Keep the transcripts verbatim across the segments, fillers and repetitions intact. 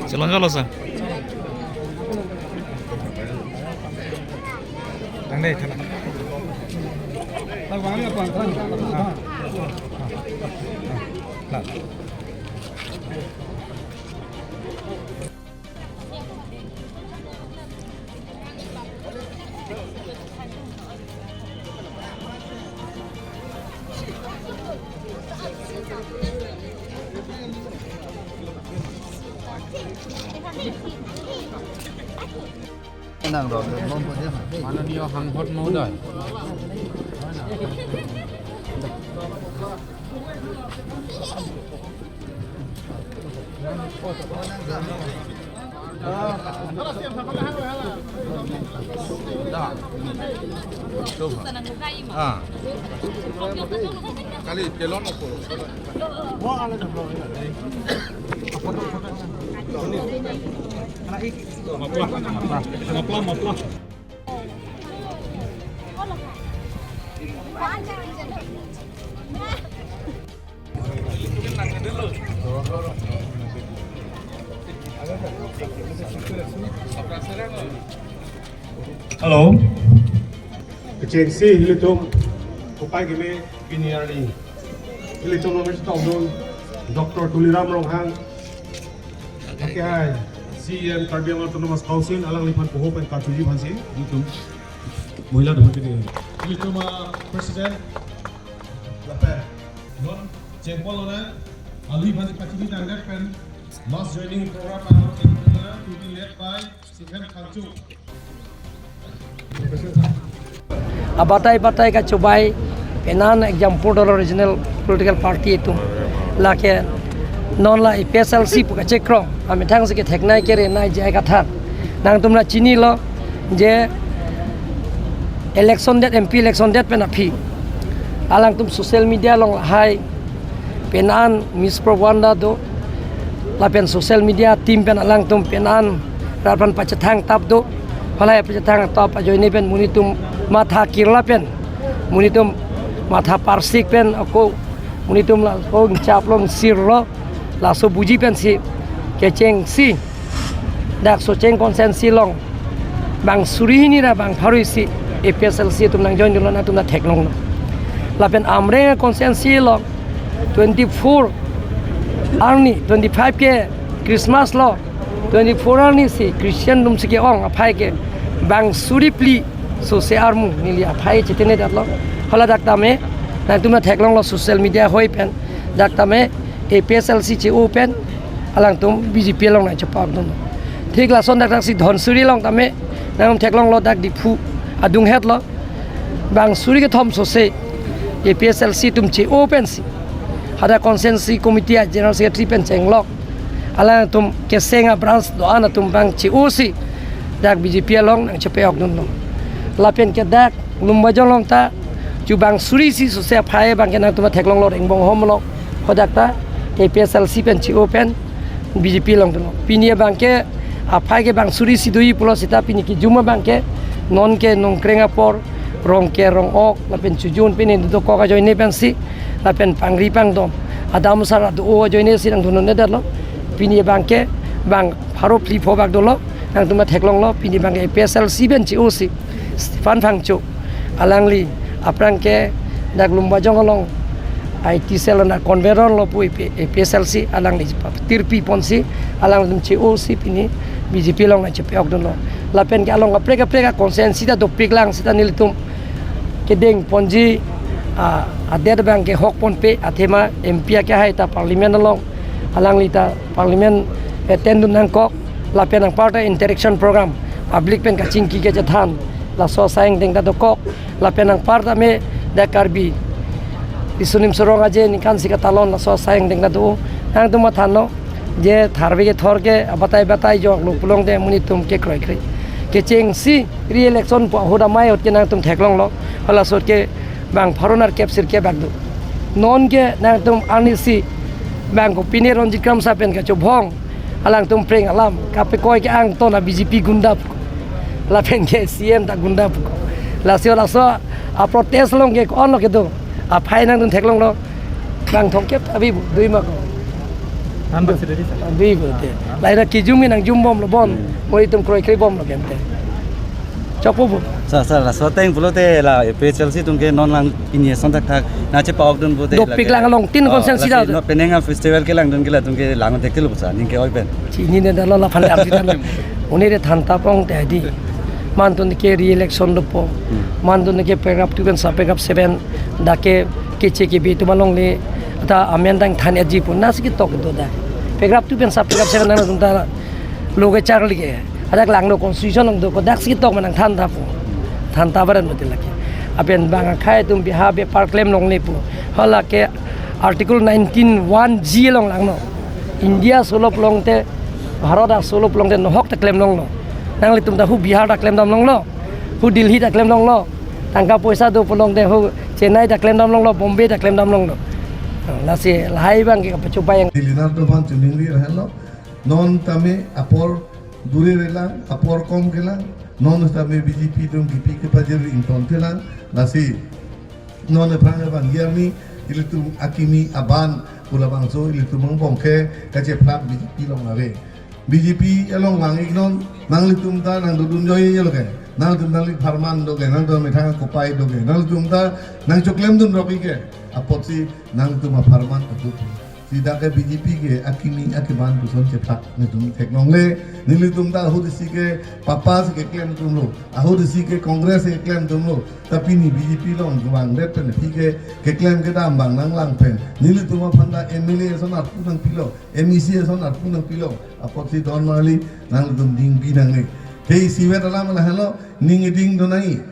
Jalan-jalan, sir. Tang deh, tang. Nah. মাননীয় সাংসদ মহোদয়। Ah. Kali telon ako. Mapla, mapla, mapla. Hello. Kechengsi ilitum kopai keme pini arni ilitum nomor sitong dun Doctor Tuliram Ronghang. Oke, hai. C E M Karbi Anglong Autonomous Council alangliphan poho pen kartuji aphansi ilitum Mohila Department. Ilitum, ah, President. Lapen non chengpon lona, alangli aphansi pachini tangdet pen mass joining program along chengpon lona, to be led by Stephen Phangcho. Abatai batai kachobai, penan example dolo regional political party atum. Lake non la A P H L C pu kachekroi amethang si ketheknei kerenei jai kathan. Nangtum la chinilo je election det, M P election det pen aphi alangtum social media along lahai penan mispropaganda do, lapen social media team pen alangtum penan rat aphan pachethang tap do, halahai pachethang tap ajoine pen monit atum matha kirla pen, monit atum matha parsik pen ako monit atum la ong chap long sirlo, laso buji pensi kechengsi dak Socheng constituency along bang suri hini ra bang pharo isi A P H L C atum nangjoin dunlo, nangtum ta theklonglo. Lapen Amreng constituency along twenty-four arni, twenty-five ke Christmas lo, twenty-four arni si Christian atum si ke-ong aphai ke bang suri phli sose armu neli aphai chetene detlo. Hala dak tame nangtum ta theklonglo social media ahoi pen, dak tame A P H L C che-o pen alangtum B J P along nangchepa-ok dunlo. Thik lason dak dak si Dhansiri along tame nangtum theklonglo, dak Diphu adunghet lo. Bang suri kethom sose A P H L C atum che-o pensi hadak constituency committee a general secretary pen chenglok. Alangtum keseng a branch do-an atum bang che-o si dak B J P along nangchepa-ok dunlo. Lapen ke dak Lumbajong along ta chu bang suri isi sose aphai bang ke nangtum ta theklonglo, Rengbonghom along. Hadak ta A P H L C pen che-o pen B J P along dunlo. Pini abang ke aphai ke bang suri isi doji pulo seta pini kejum abang ke non ke nongkreng apor, rong ke rong-ok, lapen chojun pini dokok ajoine pensi, lapen pangri pangdom, adamsar ado-o ajoine si nangdun-un-e detlo. Pini abang ke bang pharo phli pho bak dolo, nangtum ta theklonglo, pini abang ke A P H L C pen che-o si Stephen Phangcho alangli aphrang ke dak Lumbajong along I T cell ana convener lo pu A P H L C alangli tirpi ponsi alangtum che-o si pini B J P along nangchepa-ok dunlo. Lapen ke along kaprek kaprek a constituency ta dopik lang seta nelitum kedeng ponji, ah, adet abang ke hok ponpe, athema M P akehai ta parliament along, alangli ta parliament attend dun nangkok, lapen anparta interaction program, public pen kachingki kachethan, laso asai angdeng ta dokok, lapen anparta me dak Karbi Riso Nimso Rong Aje ningkan isi katalon laso asai angdeng ta do. Nangtum mathanon je tharve kethor ke abatai batai joklo pulongte monit atum kekroikre. Kechengsi re-election pu ahut amei ahut ke nangtum theklonglo, hala ahut ke bang pharo nerkep sirkep bak do. Non ke nangtum arnisi bang kopine Ronjit Kramsa pen kachobhong, alangtum preng alam, kapekoi ke angton a B J P gunda pu, lapen ke C M ta gunda pu. Lasi laso A protest along ke ko-an lo kedo. Aphai nangtum theklonglo. Bang thomkep ta bi bu, dui ma ko. Than ba sida di sa. Dui bu te. Lahai ra kejum ke nangjum bomlo bon. Hmm. Mo itum kroikre bomlo ke ante. Chokpo bu. Sir, sir, laso ateng pulote la A P H L C atum ke non lang pini ason thakthak nangchepa-okdun pute. Dopik lake lang along tin Oh, konsen sida. Lasi no penang a festival kelangdun ke latum ke lang thekthelo pusi ning ke-oi pen. Chinine detlo laphan lang sida. Une re thantapong te di. Mantun ke re-election dopo. Hmm. Mantun ke paragraph two pen sub paragraph seven dak ke keche kebi atum alongle ta amen dang than-etji pu nasi ketok do dak. Paragraph two pen sub paragraph seven nangtum ta lo kecharli ke. Hadak langno constitution along do ko daksi ketok ma nangthanthapo. Thantha baran mati lake. Lapen bang akhei atum biha bepar klem longle pu. Hala ke Article nineteen one G along langno. India aso along te, Bharat aso along te nohok ta klem longlo. Nanglitum ta hu Bihar ta klemdam longlo. Hu Delhi ta klem longlo. Tangka poisa do pu along te hu Chennai ta klemdam longlo, Bombay ta klemdam longlo. Lasi lahai bang ke kapachupai yang. Dilinar dovan chuning ri rahelo. Non tame apor duri relang, apor kom kelang, non tame B J P atum kipi kepajir ington kelang, lasi non ephrang abang yami, ilitum akimi aban, pula bangso, ilitum angbong ke, kachephlak B J P along ave. B J P along vang-iknon, nanglitum ta nangdodun joi lo ke, nangtum nangli pharman do ke, nangtum methang kopai do ke, nangtum ta nangchoklemdun rok-ik ke, apotsi nangtum apharman atup. Sida ke B J P ke akimi akiban puson chephlak nelitum theklongle, nelitum ta ahut isi ke papa si keklem atumlo, ahut isi ke Congress si keklem atumlo, ta pini B J P along vangdet pen aphi ke keklem kedam bang nanglang pen, nelitum aphan ta M L A ason arpu nangpilo, M E C ason arpu nangpilo, apotsi don mali nanglitum ding bi nangne. Ke isivet alam lahelo, ning iding do nangji.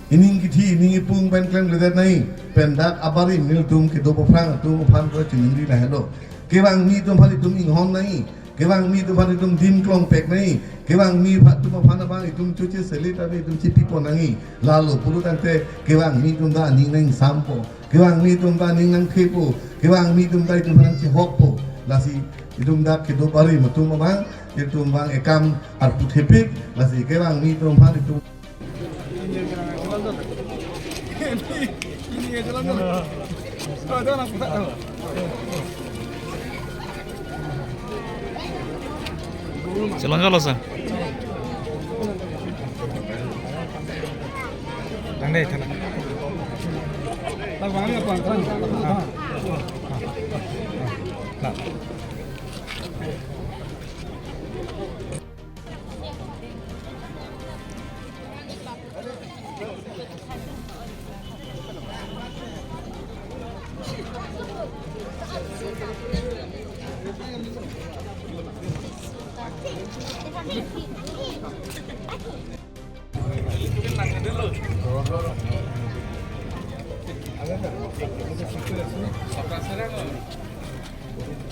Ining kithi, ining ipung pen klemkledet nangji. Pen dak abarim nelitum kedo aphrang atum aphan ko chiningri lahelo. Kevang mi atum aphan itum inghon nangji. Kevang mi atum aphan itum dim klongpek nangji. Kevang mi aphan atum aphan abang itum choche selit abi itum chipipon nangji. Lalo pulo tangte kevang mi atum ta aning nangsampo. Kevang mi atum ta aning nangthepo. Kevang mi atum ta itum aphan chehokpo. Lasi itum dak kedo abarim atum abang, itum abang ekam arpu thepik. Lasi kevang mi atum aphan itum Chelong jalo, sir. Tang deh, tang.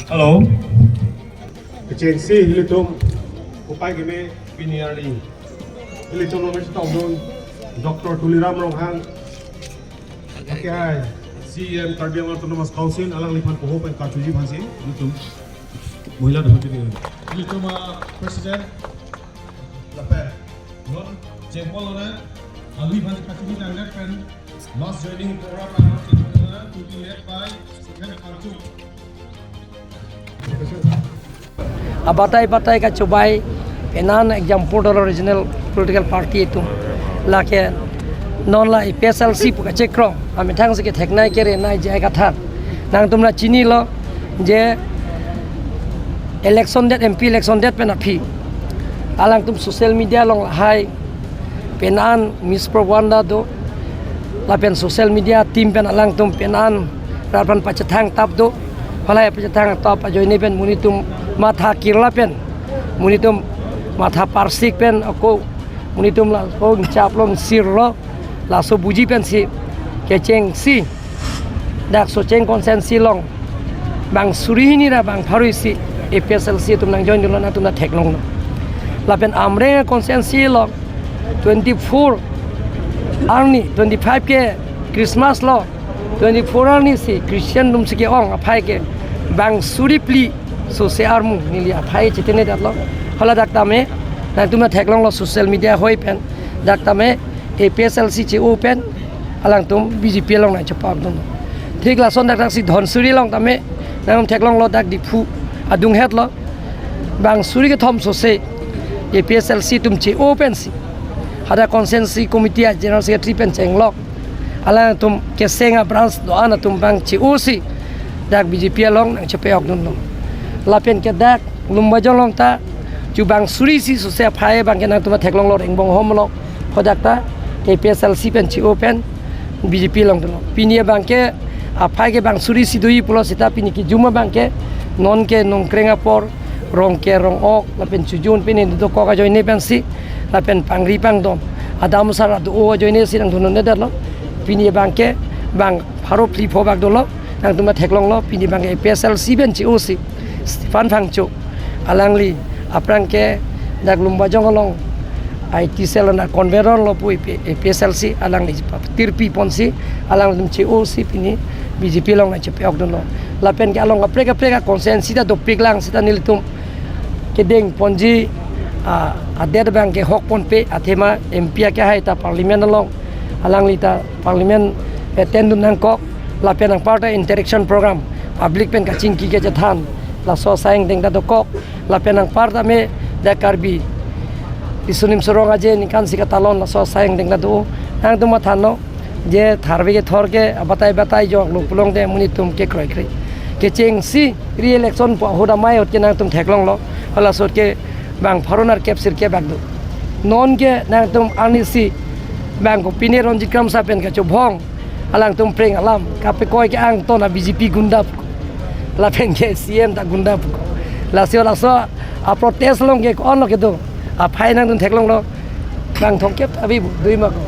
Hello. Kechengsi ilitum kopai keme pini arni ilitum lo mes tong dun Doctor Tuliram Ronghang, akehai C E M Karbi Anglong Autonomous Council, alangliphan poho pen karchuji aphansi ilitum mohila depan tini. Ilitum, ah, President lapen non Jempol lo na, alangli aphan karchuji nangdet pen mass joining program around to be led by Second Karchu. Abatai batai kachobai, penan example dolo regional political party atum. Lake non la A P H L C pu kachekroi, amethang si ketheknei kerenei jai kathan. Nangtum la chinilo je election det, M P election det pen aphi alangtum social media along lahai penan mispropaganda do, lapen social media team pen alangtum penan rat aphan pachethang tap do, halahai pachethang tap ajoine pen monit atum matha kirla pen, monit atum matha parsik pen ako monit atum laso ingchap lo, ingsir lo, laso buji pensi kechengsi dak Socheng constituency along bang suri hini ra bang pharo isi A P H L C atum nangjoin dunlo, nangtum ta theklonglo. Lapen Amreng constituency along twenty-four arni, twenty-five ke Christmas lo, twenty-four arni si Christian atum si ke-ong aphai ke bang suri phli sose armu neli aphai chetene detlo. Hala dak tame nangtum ta theklonglo social media hoi pen, dak tame A P H L C che-o pen alangtum B J P along nangchepa-ok dun. Thik lason dak dak si Dhansiri along tame nangtum theklonglo, dak Diphu adunghet lo. Bang suri kethom sose A P H L C atum che-o pensi hadak constituency committee a general secretary pen chenglok, alangtum keseng a branch do-an atum bang che-o si dak B J P along nangchepa-ok dun lo. Lapen ke dak Lumbajong along ta chubang suri si sose aphai bang ke nangtum theklonglo, Rengbonghom along, hadak ta A P H L C pen che-o pen B J P along dun lo. Pini bang ke aphai ke bang suri si doji pulo seta pini kejum bang ke non ke Nongkreng apor, Rongker, Rongok lapen Chojun pini dokok ajoine pensi lapen pangri pangdom, adamsar ado-o ajoine si nangdun un-edetlo. Pini bang ke bang pharo phli pho bak dolo, nangtum theklonglo, pini bang ke A P H L C pen che-o si Stephen Phangcho, alangli aphrang ke dak Lumbajong along I T cell na convener lo pu A P H L C, alangli tirpi ponsi alangtum che-o si pini B J P along nangchepa-ok dun lo. Lapen ke along kaprek kaprek a constituency ta dopik lang seta nelitum kedeng ponji, ah, adet bang ke hok ponpe athema M P akehai ta parliament along, alangli ta parliament attend dun nangkok, lapen anparta interaction program, public pen kachingki kachethan, laso asai angdeng ta dokok, lapen anparta me dak Karbi Riso Nimso Rong Aje ningkan isi katalon laso asai angdeng ta do. Nangtum mathanlo, je tharve kethor ke abatai batai joklo pulote monit atum ke kroikre. Kechengsi re-election pu ahut amei ahut ke nangtum theklonglo, halaso ahut ke bang pharo nerkep sirkep bak do. Non ke nangtum arnisi bang kopine Ronjit Kramsa pen kachobhong, alangtum preng alam, kapekoi ke angton a B J P gunda puko, lapen ke C M ta gunda puko. Lasi laso a protest along ke ko-an lo kedo, aphai nangtum theklonglo, bang thomkep ta ave bu, dui ma ko.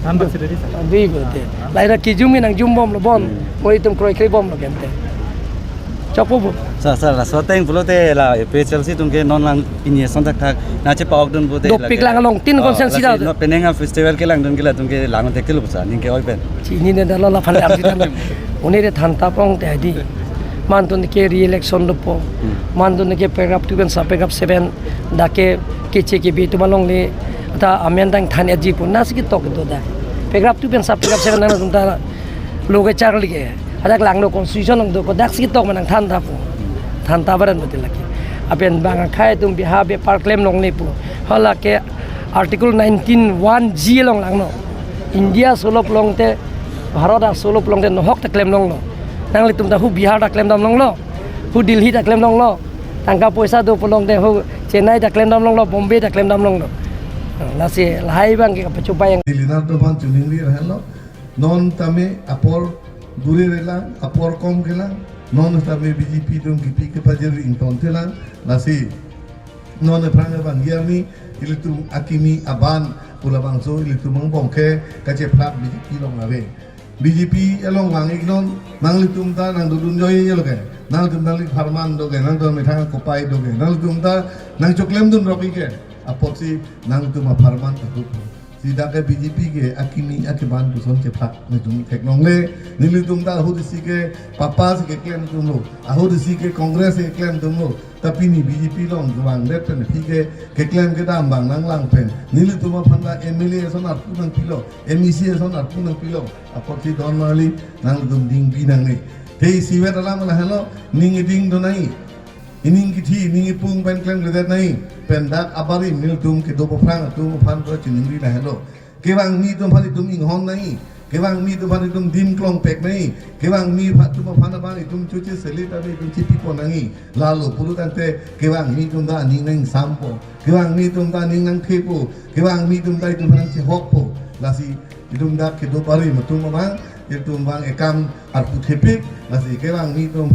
Than bak si dui sa. Dui bu te. Lahai ra kejum ke nangjum bomlo bon. Hmm. Monit atum kroikre bomlo kente. Chokpo bu. Sir, sir, laso ateng pulote la A P H L C atum ke non lang pini ason thakthak nangchepa-ok dun pulote dopik lake lang along tin, oh, constituency lasi ta. No penang a festival kelangdun ke latum ke lang thek kelo sa, ning ke-oi pen. Chinine detlo, laphan lang si tame. Une de thantha pong te di. Mantun ke re-election dopo. Hmm. Mantun ke paragraph two pen sub paragraph seven dak ke keche kebi atum alongle ta amendment than-etji pu, lasi ketok do dak. Paragraph two pen sub paragraph seven nangtum ta lo kecharli ke. Hadak langno constitution along do ko, dak si ketok ma nangthantha pu. Thantha baran betul lagi. Lapen bang akhai atum biha bepar klem longle pu. Hala ke Article nineteen one G along langno. India aso pulote, Bharat aso pulote nohok ta klem longlo. Nanglitum ta hu Bihar ta klemdam longlo, hu Delhi ta klem longlo. Tangka poisa do pulote hu Chennai ta klemdam longlo, Bombay ta klemdam longlo. Lasi lahai bang ke kapachupai yang. Delhi na do bang chiningri lahenlo. Non tame apor dure relang, apor kom kelang. Non tame B J P atum kipi kepajir ington thelang. Lasi non aphrang abang arni ilitum akimi aban pu labangso ilitum angbong ke kachephlak B J P along ave. B J P along vang-iknon, nanglitum ta nangdodun joilo ke. Nangtum nangli pharman do ke, nangtum methang kopai do ke. Nangtum ta nangchoklem dun rok-ik ke. Apotsi nangtum apharman ta kup. Si dak ke B J P ke akimi akeban puson chephlak nelitum theklongle. Nelitum ta ahut isi ke papa si keklem atumlo, ahut isi ke Congress si keklem atumlo. Ta pini B J P along kevang det pen aphi ke keklem kedam bang nanglang pen nelitum aphan ta M L A ason arpu nangpilo, M A C ason arpu nangpilo. Apotsi don mali nangtum dingbi nangne. Te isivet alam lahenlo, ning iding do nai. Ining kithi, ining ipung pen klemkledet nai. Pen dak abarim nelitum kedo aphrang atum aphan ta chiningri lahenlo. Kevangmi atum aphan itum inghon nai. Kevangmi atum aphan itum dim klongpek nai. Kevangmi aphan atum aphan abang itum choche selit ave itum chipi pon nai. Lalo pulo tangte kevangmi atum ta aning nangsampo. Kevangmi atum ta aning nangthepo. Kevangmi atum ta itum aphan nangchehokpo. Lasi itum dak kedo abarim atum abang, itum abang ekam arpu thepik, lasi kevangmi atum aphan